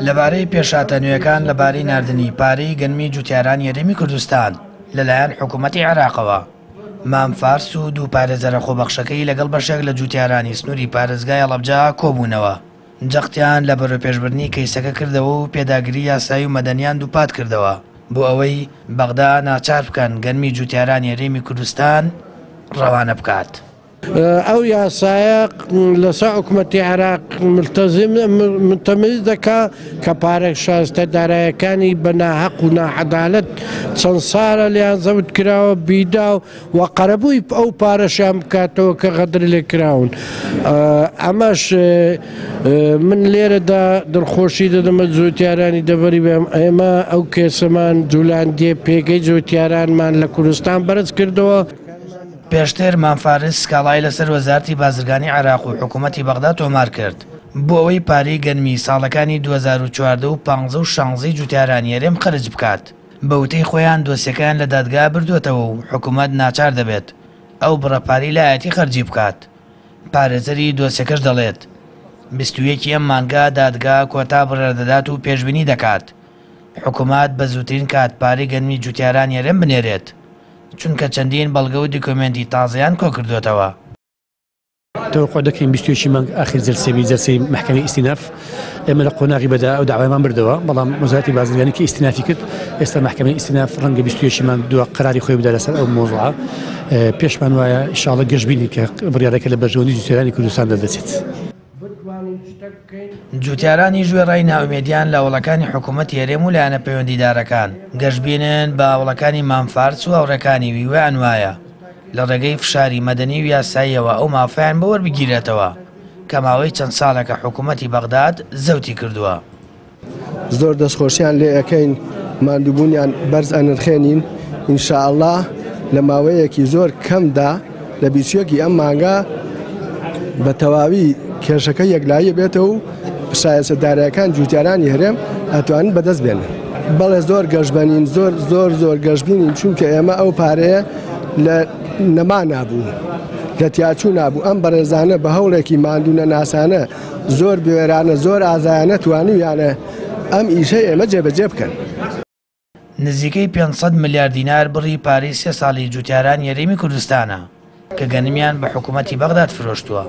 لەبارەی پێشهاتە نوێکان لەبارەی ناردنی پارەی گەنمی جوتیارانی هەرێمی کوردستان لەلایەن حکوومەتی عێراقەوە، مام فارس و دوو پارێزەرە خۆبەخشەکەی لەگەڵ بەشێک لە جوتیارانی سنووری پارێزگای هەڵەبجە کۆبوونەوە، جەختیان لە بەرەوپێشبردنی کەیسەکە کردەوە و پێداگری یاسایی و مەدەنیان دووپات کردەوە بۆ ئەوەی بەغدا ناچار بکەن گەنمی جوتیارانی هەرێمی کوردستان ڕەوانە بکات. ئەو یاسایە لەسەر حکومەتی عێراق ملتەمس دەکا کە پارە شایستە دارایەکانی بە ناهەق و ناعەدالەت چەند ساڵە لێیان زەوت کراوە بیدا و قەرەبووی ئەو پارەشیان بکاتەوە کە غەدر لێ کراون. ئەمەش من لێرەدا دڵخۆشی دەدەمە جوتیارانی دەڤەری بێم ئێمە ئەو کێسەمان جولاندیە پێگەی جوتیارانمان لە کوردستان بەرز کردەوە. پێشتر مام فارس سکاڵای لەسەر وەزارەتی بازرگانی عێراق و حکوومەتی بەغدا تۆمار کرد بۆ ئەوەی پارەی گەنمی ساڵەکانی 2014 و 15 و شانزەی جوتیارانی هەرێم خەرج بکات. بە وتەی خۆیان دۆسیەکەیان لە دادگا بردووەتەوە و حکوومەت ناچار دەبێت ئەو بڕە پارەی لایەتی خەرجی بکات. پارێزەری دۆسیەکەش دەڵێت، 21 ی ئەم مانگە دادگا کۆتا بڕیار دەدات و پێشبینی دەکات حکوومەت بە زووترین کات پارەی گەنمی جوتیارانی هەرێم بنێرێت. چونکە چەندین بەڵگە و دیکۆمێنتی تازەیان کۆکردۆتەوە. تەوەقوع دەکەین 21 ی مانگ ئاخیر جەلسەی بی جەلسەی مەحکەمەی ئیستیناف ئێمە لە قۆناغی بەدا ئەو داوایمان بردەوە بەڵام وەزارەتی بازرگانی کە ئیستینافی کرد ئێستا مەحکەمەی ئیستیناف ڕەنگە 21 ی مانگ دوا قەراری خۆی بدا لەسەر ئەو مۆزوعە پێشمان وایە ئیشاڵە گەشبینی کە بڕیارەکە لە بەرژەوەندی جوتیارانی کوردستان دەردەچێت. جوتیارانیش وێڕای نائومێدیان لە هەوڵەکانی حکوومەتی هەرێم و لایەنە پەیوەندیدارەکان، گەشبینن بە هەوڵەکانی مام فارس و هاوڕێکانی وی ویان وایە لە ڕێگەی فشاری مەدەنی و یاساییەوە ئەو مافەیان بۆ وەربگیرێتەوە کە ماوەی چەند ساڵێکە حکوومەتی بەغداد زەوتی کردووە. زۆر دەستخۆشیان لێ ئەکەین ماندووبوونیان بەرز ئەنرخێنین ان شاء اللە لە ماوەیەکی زۆر کەمدا لە 21 ی ئەم مانگە بە تەواوی کێشەکە یەکلایی بێتەوە و شایستە دارایەکان جوتیارانی هەرێم ئەتوانن بەدەست بێنن. بەڵێ زۆر گەشبەنین زۆر زۆر زۆر گەشبینین چونکە ئێمە ئەو پارەیە لە نەمانا بوو لە تیاچوونا بوو ئەم بەڕێزانە بە هەوڵێکی ماندوو نەناسانە زۆر بوێرانە زۆر ئازایانە توانیویانە ئەم ئیشەی ئێمە جێبەجێ بکەن. نزیکەی 500 ملیار دینار بڕی پارەی سێ ساڵی جوتیارانی هەرێمی کوردستانە کە گەنمیان بە حکومەتی بەغداد فرۆشتووە،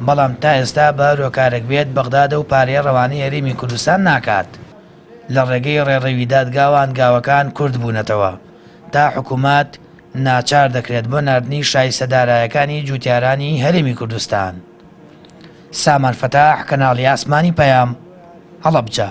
بەڵام تا ئێستا بە هەر هۆکارێک بێت بەغداد ئەو پارەیە ڕەوانەی هەرێمی کوردستان ناکات. لە ڕێگەی ڕێڕەوی دادگاوە هەنگاوەکان کورت بوونەتەوە تا حکومەت ناچار دەکرێت بۆ ناردنی شایستە دارایەکانی جوتیارانی هەرێمی کوردستان. سامان فەتاح، کەناڵی ئاسمانی پەیام، هەڵەبجە.